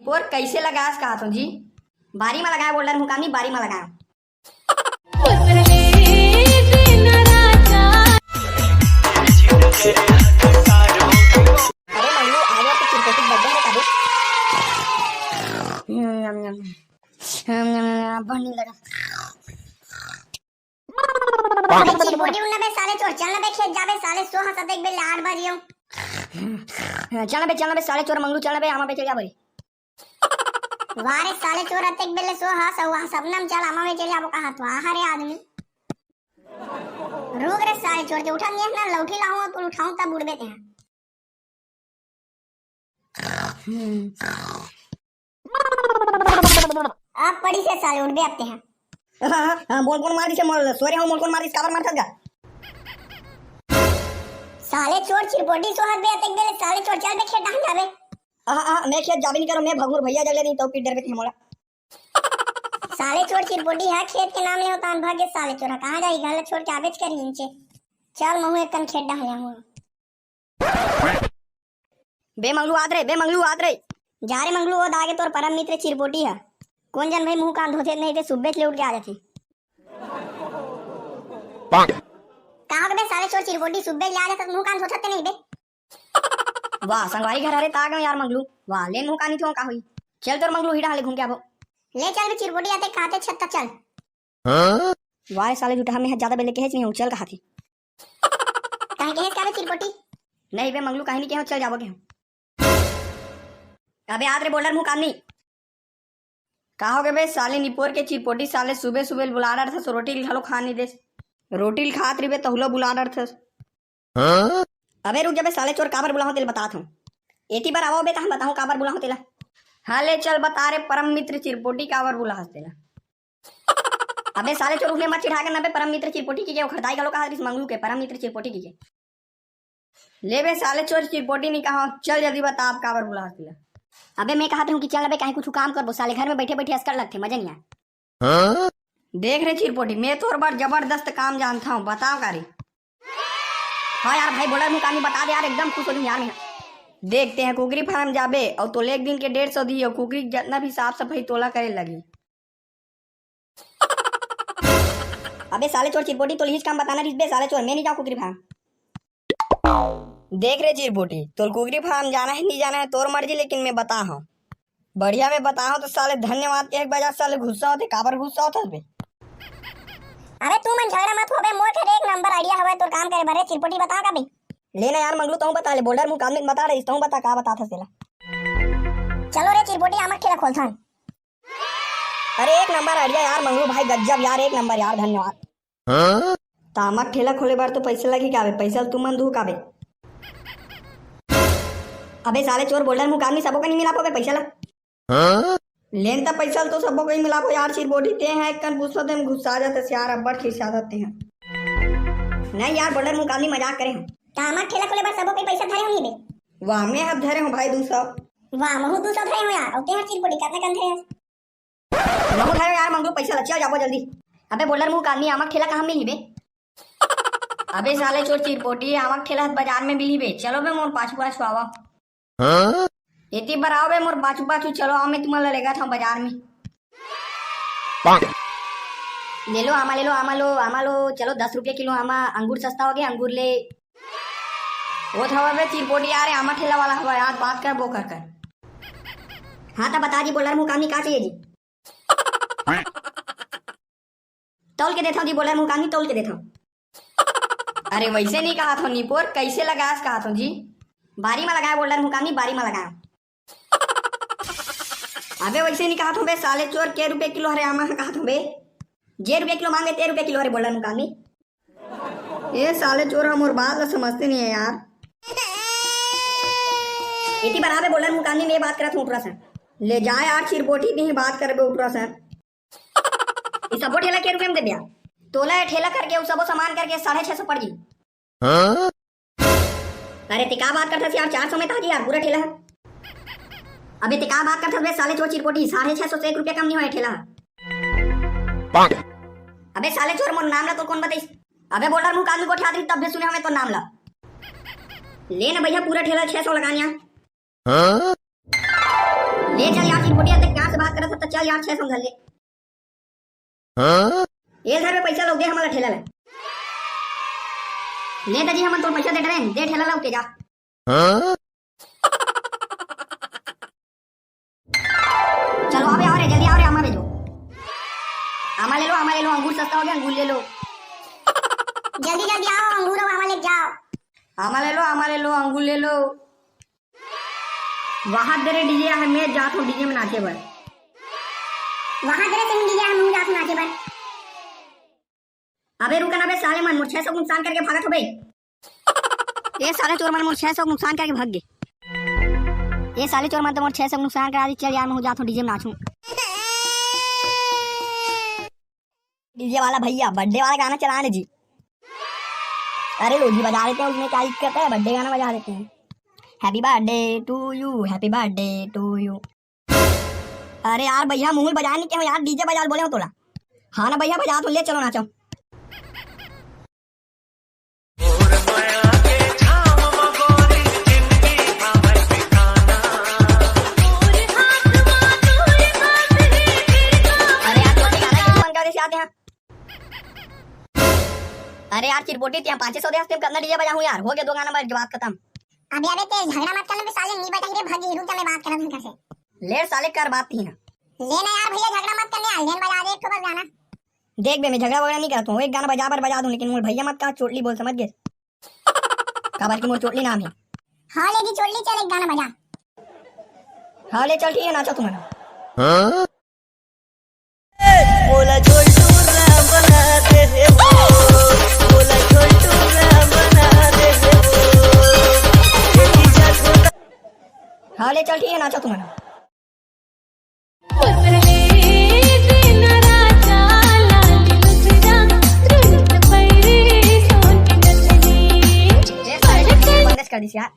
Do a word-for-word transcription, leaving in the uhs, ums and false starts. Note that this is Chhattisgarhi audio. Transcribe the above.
बोर कैसे लगास कहा तो जी? बारी में लगाए बोल्डर मुँह कानी, बारी में लगाए। अरे मंगलू, आज तो चिरपोटी बर्थडे है काबू। हम्म, यम, यम। हम्म, यम, यम, यम, बढ़ नहीं लगा। अबे चिरपोटी उन्ना बे साले चोर, चल ना बे खेत जाबे साले, सो हंसत एक बे लाड बाजियो। चल ना बे, चल ना बे साले चोर मंगलू, चल ना बे, आमा बे चल जा बे। वाह रे साले चोर, अतेक बेले सो हस, अउ वहाँ सपना में चल आमा में चल जाबो कहा तो आहा रे आदमी। रुक रे साले चोर, जे उठा नहीं है ना, लौठी लाऊं और उठाऊं तब उड़बे ते हैं। अब पड़ी से साले उड़बे अब ते हैं। हाँ, हाँ, हाँ, मोल कौन मार दिसे, मोल सोरे हो, मोल कौन मार दिसे, काबर मार थस गा? साले चोर चिरपोटी सो हस बे, अतेक बेले साले चोर चल बे खेत डाहन जाबे। आहा, आहा, मैं खेत जाबे नहीं करो, मैं भगुर भैया जगले नहीं तो पीट डरबे ते मोला। साले चोर चिरपोटी है, खेत के नाम ले होता भाग्य साले चोर, कहाँ जाई घर छोड़ के आबेच कर नीचे। चल महू एक कन खेत डाह ले हूँ। बे मंगलू आत रे, बे मंगलू आत रे। जा रे मंगलू, वो दागे तोर परम मित्र चिरपोटी है। कौन जन भाई मुँह कान धोते नहीं ते सुबह ले उठ के आ जाती। कहाँ के बे साले चोर चिरपोटी सुबह ले आ जाता, मुँह कान धोते नहीं बे। वाह, संगवारी घर हरे, ता गयो यार मंगलू। वाह, ले मुँह कानी थो का होई। चल तोर मंगलू, हिड़ा हाले घूम के आबो। ले चल बे चिरपोटी, आते खाते छत्ता चल। वाह, साले झूठा, हमें ज्यादा बेले कहेच नहीं हूँ, चल कहा थी। काहे कहेच का बे चिरपोटी? नहीं बे मंगलू, काहे नहीं कहे, चल जाबो के हम। अबे आत रे बोल्डर मुँह कानी। का हो गए बे साले निपोर के चिरपोटी, साले सुबह सुबह बुला डरथस, रोटी ल घलो खा नहीं देस। रोटी ल खात रहिबे तहुला बुला डरथस। अबे रुक जा बे साले चोर, काबर बुलाहूं तेला बतात हूं। एती बर आवो बे, तहन बताहूं काबर बुलाहूं तेला। हाँ ले चल बता रे परम मित्र चिरपोटी, काबर बुलाहस तेला। अबे साले चोर, उहले मत चिढ़ा के ना बे, परम मित्र चिरपोटी की के, ओखर दाई घलो कहा रिस मंगलू के परम मित्र चिरपोटी की के। ले बे साले चोर चिरपोटी नहीं कहा, चल जल्दी बता अब काबर बुलाहस तेला। अबे मैं कहत रहूं कि चल अबे कहीं कुछ काम करबो, साले घर में बैठे बैठे अस्कट लगथे, मजा नहीं आए। देख रे चिरपोटी, मैं तोर बर जबरदस्त काम जानता हूँ, बताओ का रे? हाँ यार भाई, बोल्डर मुँह कानी बता दे यार, एकदम खुश हो जाऊँ यार मैं। देखते हैं कुकरी फार्म जाबे और तो एक दिन के डेढ़ सौ दियो, कुकरी के जितना भी साफ सफाई तोला करे लगी। अबे साले चोर चिरपोटी, तोला हीच काम बताना रिस बे साले चोर, मैं नहीं जाऊँ कुकरी फार्म। देख रे चिरपोटी, तोला कुकरी फार्म जाना है नहीं जाना है तोर मर्जी, लेकिन मैं बता हूँ बढ़िया मैं बता हूँ तो साले धन्यवाद के एक बजा साले गुस्सा होते, काबर गुस्सा होता बे? अबे तू मन झगड़ा मत हो बे, मोर घर एक नंबर आइडिया हवे तोर काम करे बर रे चिरपोटी, बता का बे? ले ना यार मंगलू, तहूँ बता ले, बोल्डर मुँह कानी बता रही, तहूँ बता का बतात हस तेला। चलो रे चिरपोटी, आमक ठेला खोलथन। अरे एक नंबर आइडिया यार मंगलू भाई, गजब यार, एक नंबर यार, धन्यवाद। त आमक ठेला खोले बर तो पैसा लगही काबे, पैसा ल तुमन दू काबे। अबे साले चोर बोल्डर मुँह कानी, सबो कनी मिला पाबे पैसा ला। लेन त पैसा ल तो सबो कनी मिला पाबे यार, चिरपोटी ते हैं एक कन पूछो ते गुस्सा आ जाते यार, अब्बड़ खिसिया जाते हैं। नहीं यार बोल्डर मुँह कानी, मजाक करे हूँ। त आमक ठेला खोले बर सबो कनी पैसा धरे होही बे? वाह, मैं अब धरे हूँ भाई दू सौ। वाह, महू दू सौ धरे हूँ यार, अउ ते हर चिरपोटी कतना कन धरे हस? महू धरे यार मंगलू पैसा ला, चल जाबो जल्दी। अबे बोल्डर मुँह कानी, आमक ठेला कहाँ मिलही बे? अबे साले चोर चिरपोटी, आमक ठेला बाजार में मिलही बे, चलो बे मोर पाछू पाछू आवा। एती बर आओ बे मोर पाछू पाछू, चलो आओ, मैं तुमन ला लेगत हूँ बाजार में। ले लो आमा, ले लो आमा, लो आमा लो, चलो दस रुपये किलो आमा, अंगूर सस्ता हो गया, अंगूर ले। वो था बे चिरपोटी यार, आमा ठेला वाला हवा यार, बात कर बो कर कर। हाँ तो बता जी बोल्डर मुँह कानी का चाहिए जी? तौल के देथव जी बोल्डर मुँह कानी, तौल के देथव। अरे वैसे नहीं कहा था निपोर, कैसे लगास कहा था जी? बारी में लगाया बोल्डर मुँह कानी, बारी में लगाया। अबे वैसे नहीं कहा था बे साले चोर, के रुपये किलो हरे आमा कहा था बे? जे रुपये किलो मांगे ते रुपये किलो हरे बोल्डर मुँह कानी। ए साले चोर, हम और बात ला समझते नहीं है यार। एती बर आबे बोल्डर मुँह कानी, मैं बात करत हूँ उठरा से। ले जाए यार चिरपोटी, नहीं बात करबे उठरा से। ये सबो ठेला के रुपये में दे दिया? तोला ये ठेला करके, वो सबो सामान करके साढ़े छह सौ पड़ गई। अरे ते का बात करथस यार, चार सौ में ताजी यार पूरा ठेला है। अबे ते का बात करथस बे साले चोर चिरपोटी, साढ़े छह सौ से एक रुपया कम नहीं होए ठेला। अबे साले चोर, मोर नाम ला तो कौन बताइस? अबे बोल्डर मुँह कानी, गोठियात रही तब भी सुने हमें तो नाम ला। ले ना भैया, पूरा ठेला छह सौ लगानिया। ले चल यार, चिरपोटी, अब तक प्यार से बात करत हस त चल यार, छह सौ धर ले। हाँ? ए धर बे पैसा, लोग दे हमला ठेला ले। ले दाजी, हमन तोर पैसा दे डरेन, दे ठेला ला, उठे जा। हाँ? चलो, अबे आओ रे, जल्दी आओ रे, आमा बेचो। आमा ले लो, आमा ले लो, अंगूर सस्ता हो गया, अंगूर ले लो। जल्दी जल्दी आओ, अंगूर अउ आमा ले जाओ। आमा ले लो, आमा ले लो, अंगूर ले लो। वहां तेरे डीजे है, मैं जात हूँ डीजे में नाचे बर। वहां तेरे सिंह डीजे है, मैं जात हूँ नाचे बर। अबे रुक ना बे साले मन, मोर छह सौ नुकसान करके भागत हो बे। ए साले चोर मन, मोर छह सौ नुकसान करके भाग गे। ए साले चोर मन तो मोर छह सौ नुकसान करा दी। चल यार, मैं जात हूँ डीजे में नाचूं। डीजे वाला भैया, बर्थडे वाला गाना चलाने जी। अरे लो जी, बजा देते हैं, उसमें क्या दिक्कत है, बर्थडे गाना बजा देते हैं। Happy birthday to you, happy birthday to you। अरे यार भैया, मुहुल बजाए नहीं क्या यार, डीजे बजा बोले हो तोला। हाँ ना भैया, बजा तो ले, चलो नाचो। अरे यार, चोटी गाना क्यों बंद कर दे, आते हैं। अरे यार चिरपोटी, ते पाँचे सौ दे हस, ते कतना डीजे बजाहूं यार, हो गया दो गाना बज के बात खत्म। अबे अबे ते झगड़ा मत कर ना बे साले, नहीं बजाही रे, भागी, रुक जा, मैं बात करत हूं घर से। ले साले कर बात ही ना। ले ना यार भैया, झगड़ा मत कर ना यार, लेन बजा दे एक ठो बस गाना। देख बे, मैं झगड़ा वगैरह नहीं करता हूँ, एक गाना बजा बर बजा दूं, लेकिन मोर भैया मत कहा चोटली बोल, समझ गए? काबर कि मोर चोटली नाम है। हाँ ले जी चोटली, चल एक गाना बजा। हाँ ले चल, ठीक है, नाचो तुम। हाँ? बोला छोटू राम बना दे रे वो, बोला छोटू राम बना दे रे वो। हाँ ले चल, ठीक है, नाचो तुम। बंदश कर दी यार।